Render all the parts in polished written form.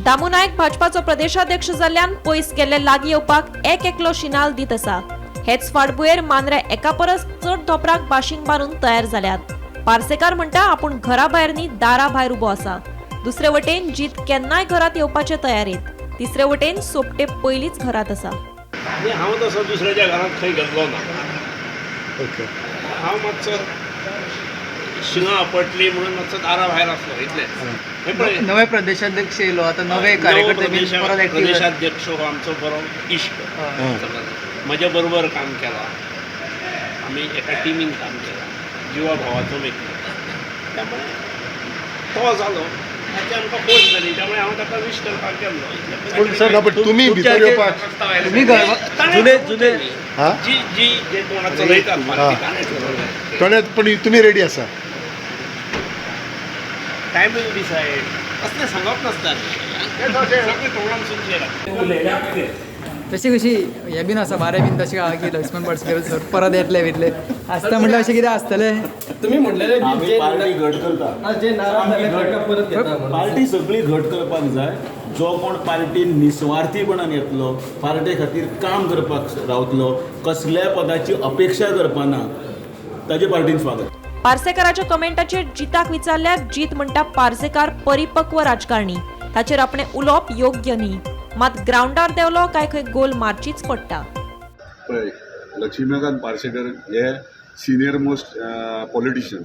दामू नायक भाजपाचो प्रदेशाध्यक्ष जाल्ल्यान पयस गेल्ले लागीं येवपाक एक एकलो शिनाल दीत आसा. हेच फाटभुंयेर मांद्रे एका परस चड धोपराक बाशींग बांदून तयार जाल्यात. पार्सेकार म्हणटा आपूण घरा भायर न्ही दारा भायर उबो आसा. दुसरे वटेन जीत केन्नाय घरात येवपाचे तयारेत. तिसरे वटेन सोपटे पयलींच घरात आसा. आनी हांव तसो दुसऱ्याच्या घरांत खंय गेल्लो ना. ओके. हांव मातसो शिंगां आपटली म्हणून मातसो दारा भायर आसलो इतलेंच. हें पळय, नवे प्रदेशाध्यक्ष येयलो आतां, नवे नवो कार्यकर्ते बीन परत एक्टीव. प्रदेशाध्यक्ष हो आमचो बरो इश्ट. म्हज्या बरोबर काम केलां, आमी एका टिमीन काम केलां, जिवा भावाचो व्यक्ती. त्यामुळे तो जालो ताची आमकां खोस जाली, त्यामुळे हांव ताका वीश करपाक गेल्लो इतलें. पूण सर, पण तुमी भितर येवपाक तुमी जुने जुने हा? जी जी जे कोणा चलयतात पार्टी ताणें चलयतात. कोणे पण तुमी रेडी आसा? Time will decide. असलें सांगप नासता, सगळें तोंडान सुनचें. तशी कशी हें बीन आसा, वारें बीन तशें आहा की लक्ष्मण पार्सेकर सर परत येतले बितले आसता म्हटल्यार अशें कितें आसतलें? तुम्ही म्हणलेले की आमी जे पार्टी घट करता. जे नाराज जाले तांकां परत घेता म्हणून. पार्टी सगळी घट करपाक जाय. जो कोण पार्टीन निस्वार्थीपणान येतलो, पार्टे खातीर काम करपाक रावतलो, कसल्याय पदाची अपेक्षा करपाना, ताजे पार्टीन स्वागत. पार्सेकाराच्या कमेंटाचेर जिताक विचारल्यार जीत म्हणटा पार्सेकार परिपक्व राजकारणी, ताचेर आपणें उलोवप योग्य न्ही. मात ग्रावंडार देंवलो काय खंय गोल मारचीच पडटा. पळय, लक्ष्मीकांत पार्सेकर हे सिनियर मोस्ट पॉलिटिशियन.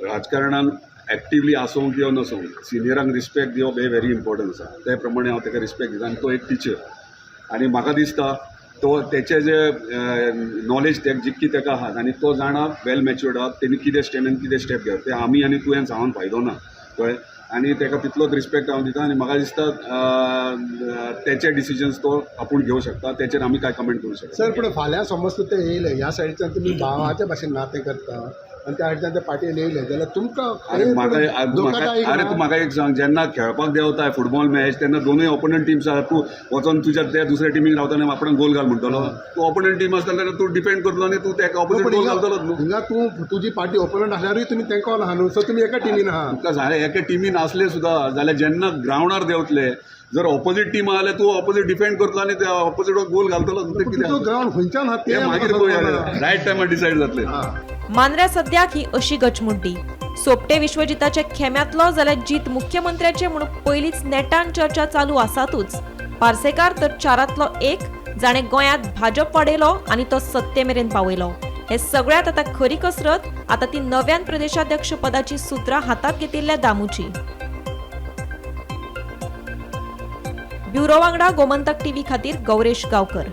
राजकारणान एक्टिवली आसूं किंवा नासूं, सिनियरांक रिस्पेक्ट दिवप हें व्हेरी इम्पॉर्टंट आसा. ते प्रमाणे हांव ताका रिस्पेक्ट दिता आनी तो एक टिचर आनी म्हाका दिसता तो तेचे जे नॉलेज ते जितकी ताका आहा आनी तो जाणा, वेल मॅच्युर्ड आहा, तेणी कितें स्टँड आनी कितें स्टेप घेवप तें आमी आनी तुवें सांगून फायदो ना. कळ्ळें? आनी ताका तितलोच रिस्पेक्ट हांव दिता आनी म्हाका दिसता तेचे डिसिजन्स तो आपूण घेवं शकता, तेचेर आमी कांय कमेंट करूं शकता. सर, पण फाल्यां समज ते येयले ह्या सायडच्यान, तुमी भावाच्या भाशेन नातें करता आनी त्या सायडच्यान ते पार्टीन येयले जाल्यार तुमकां अरे म्हाका अरे तूं म्हाका एक सांग, जेन्ना खेळपाक देंवताय फुटबॉल मॅच तेन्ना दोनूय ऑपोनंट टिम्स आसा, तूं वचोन तुज्या त्या दुसऱ्या टिमीक रावता आनी आपणाक गोल घाल म्हणटलो? तूं ऑपोनंट टीम आसता जाल्यार तूं डिफेंड करतलो आनी तूं तेका ऑपोजीट गोल घालतलोच न्हू. हिंगा तूं तुजी पार्टी ओपोनंट आसल्यारूय तुमी तेंको आहा न्हू, सो तुमी एका टिमीन आहा. तुका जाल्यार एके टिमीन आसले सुद्दां जाल्यार जेन्ना ग्रावंडार देंवतले, जर ऑपोजीट टीम आहा जाल्यार तूं ऑपोजीट डिफेंड करतलो आनी त्या ऑपोजीट गोल घालतलो. तुजो ग्रावंड खंयच्यान आहा ते मागीर पळोवया, रायट टायमार डिसायड जातलें. मांद्र्या सद्याक ही अशी गचमुड्डी. सोपटे विश्वजिताच्या खेम्यांतलो जाल्यार जीत मुख्यमंत्र्याचे म्हणून पयलींच नेटान चर्चा चालू आसातूच. पार्सेकार तर चारांतलो एक जाणें गोंयांत भाजप वाडयलो आनी तो सत्ते मेरेन पावयलो. हे सगळ्यांत आतां खरी कसरत आतां ती नव्यान प्रदेशाध्यक्ष पदाची सुत्रां हातांत घेतिल्ल्या दामूची. ब्युरो वांगडा गोमंतक टीव्ही खातीर गौरेश गांवकर.